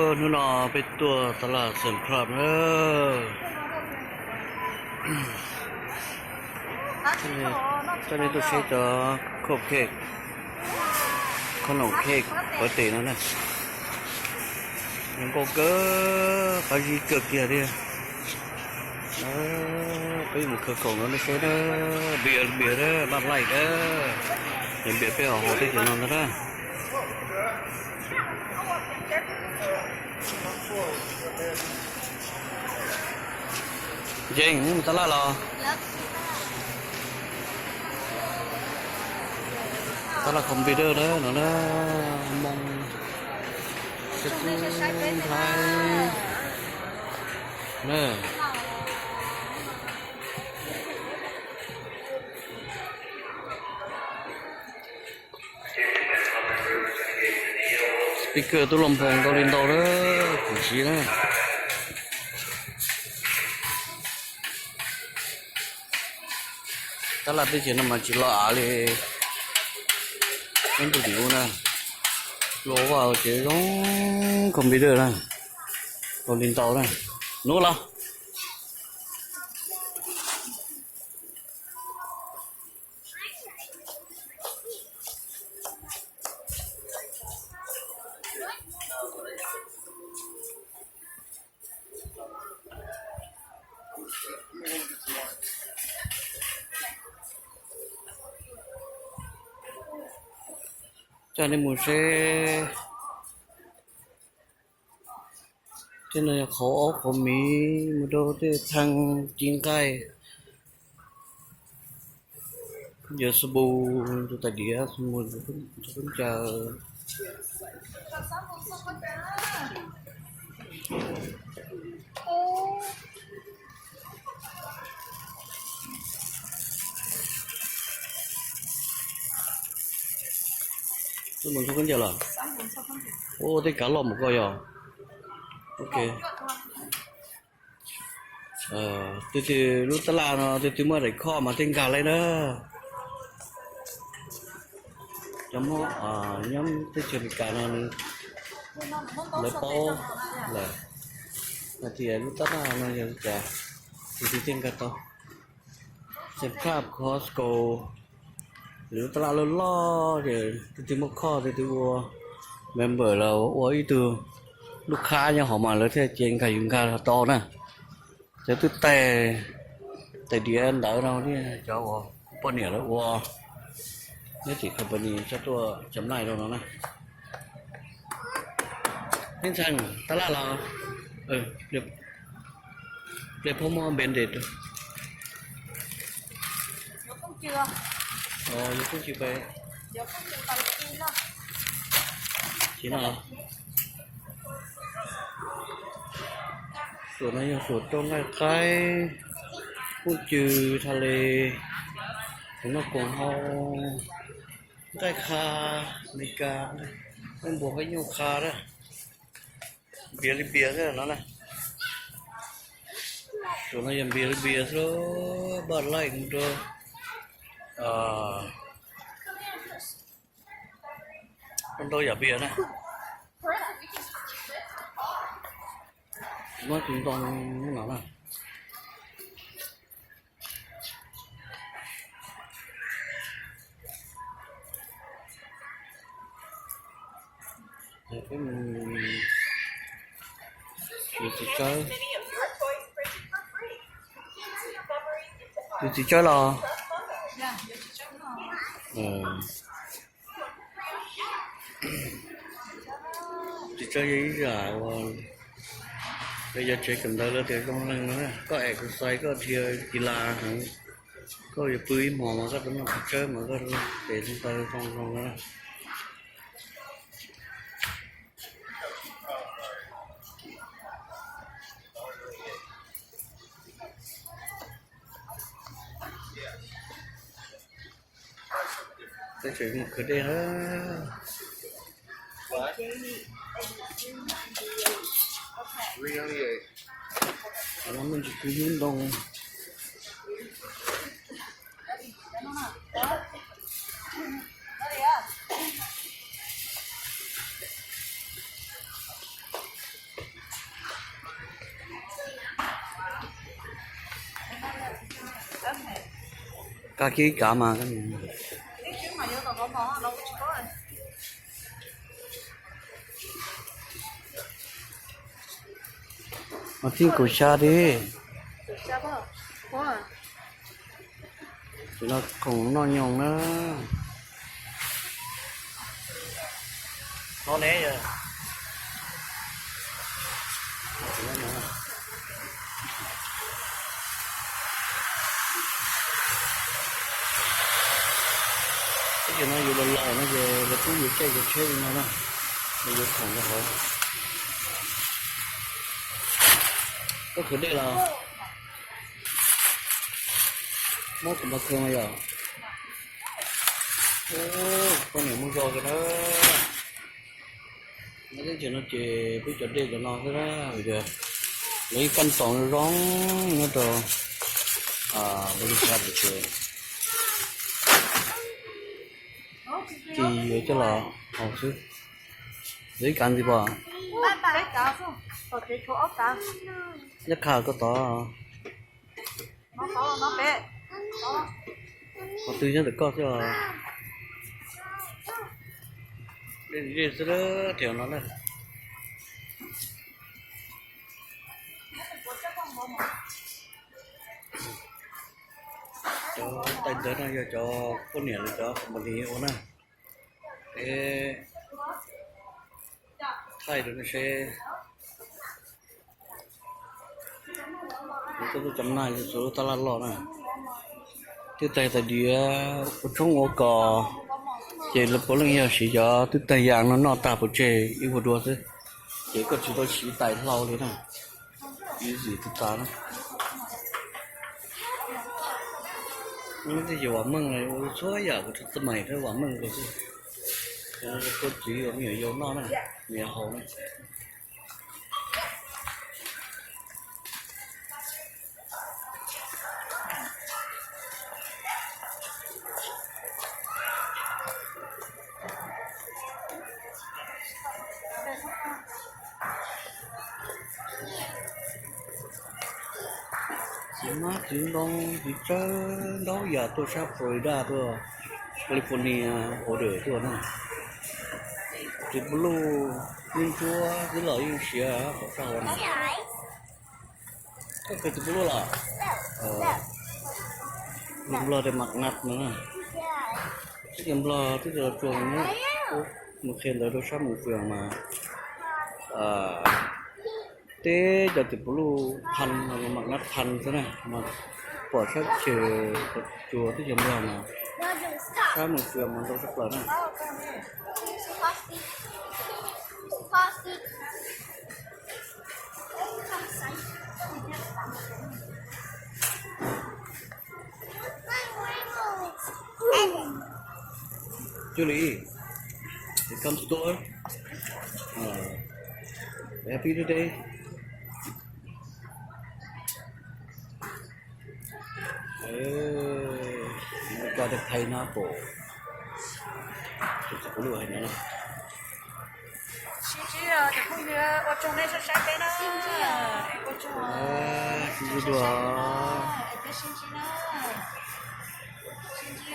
Hnub no peb tuaj taj laj Sam's Club na. Coj nej tuaj saib cov cupcake, khoom noj cake, pov tes no na. Zoo nkauj kawg, qab zib kawg kiag li. Peb yuav mus khawb khoom rau nej saib na. Npias npias na, Bud Light na. Npias peb ho haus tej cov no ntag na. Yeej, nej mus taj laj los? Taj laj computer na no na, moo, sib kub nplhaib na. Speaker tub los nphoo ntau li ntau na, kuv siv na. Tab laj teb chaws no mas tsis los av li ib ntu tim ub na. Luaj vaj tsev zoo computer na, ntau li ntau na. Nuv los. Coj nej mus seb. Tej no yog qhauv aub qhauv miv, mus rau tej thaj ci nqaij, yog xabu, tus tais diav, xabu, tus khaub ncaws. Tus mus ntxhua khaub ncaws los? Ua tej kav loj mus ko yog. Ok. Twg twg lub tab laj no twg twg muaj daim khoj mas tej nkag lawm na. Cov Hmoob nyob teb chaws Amelikas no lawv paub lawm hais tias lub tab laj no yog li cas, twg twg thiaj nkag tau. Sam's Club, Costco, lub tab laj loj loj ces twg twg muaj khoj twg twg ua member los ua ib tug lub khab nyob hauv mas lawv thiaj cia nkag yus nkag tau na. Cov twb tais, tais diav ntawd no thiab cov uas poj niam lawv ua, nyob tim company txhob tuaj cam laij rau no na. Neb ntxhee tab laj los? Pliag phob muab bandage rau. Yuav koob tsw pais. Tsis no. Suam no yog suam rau nqaij qaib, koob tsw, tha le, tus noj koom haus, nqaij qha, Amelikas, nqaij npua nqaij nyuj qha na. Npias li npias xwb no na. Suam no yog npias li npias xwb, Bud Light mus rau ntau yam npias na. Muab tus ntoo no na. Yuav txiv tsawb, yuav txiv tsawb los? Txiv tsawb yog ib yam uas yog tsev kawm ntawv lawv tias zoo leej no na, koj exercise koj dhia kis las heev, koj yuav pw ib hmos mas koj rov noj txiv tsawb mas koj tes taw zoo zoo no na. Teb chaws mus khwv dej na. Muaj ntsis kwv yub ntoo. Kab kiag ib kav mas. Mas tib kaum xya di. Ces no khoom noj nyoos na. Ib yam no yus los laus no ces lawv pub yus caij yus tsheb li no na, yus khoom rau hauv. Koj khwv dej los? Muab kuv npog kawg mas yom. Poj niam mus zos kawg na. Nyob teb chaws no ces peb cov dej cov no xwb na, vim tias lawv ib kab toom zoo nyob rau npaum li xya pes ces ces yuav coj los haus xwb. Lawv ib kav ntxiv pom, nyob qha koj tod. Qhov twg nyob ntawm koj xwb os. Dej xwb thiab no na. Cov taij ntawd no yog cov poj niam lawv cov company ua na. Es thaij rau nej seb. Lawv tuaj cov naj txhua lub tab laj loj na. Twb tag tais diav ua tshoob ua kos, ces lawv puav leej yog siv cov twb tag yas no noj tag pov tseg ib vuag dua xwb, ces koj tsis tau siv tais hlau li na. Ib zim twb tas na. Twb yog vam meej ua txhua yam kuv txhua txhua mais thiab vam meej rau xwb. Tuaj txiv me nyuam yaus noj na, me nyuam haus na. Txiv hmab txiv ntoo txiv tsawb ntau yam tuaj sab Florida tuaj, California order tuaj na. Tus pus luj ntsuab ntsuab twb los yeej siav qhov sab hauv na. Koj kawg tus pus luj los? Nplog tias maqnat no na. Teb chaws Nplog twb tsis los tsuas no, mus qhia ntawv rau sab mus fwm mas teb cov tus pus luj phan, maqnat phan xwb na, mas pom sab chaw tsuas teb chaws Nplog mas sab mus fwm mas ntau tshaj plaws na. Julie, you come store? Uh, happy today? Ua cov pineapple. Tus pus luj hais no. Sib ntsib os cov phooj ywg, ua tsaug nej saib peb na. Ua tsaug, sib ntsib dua. Peb sib ntsib na.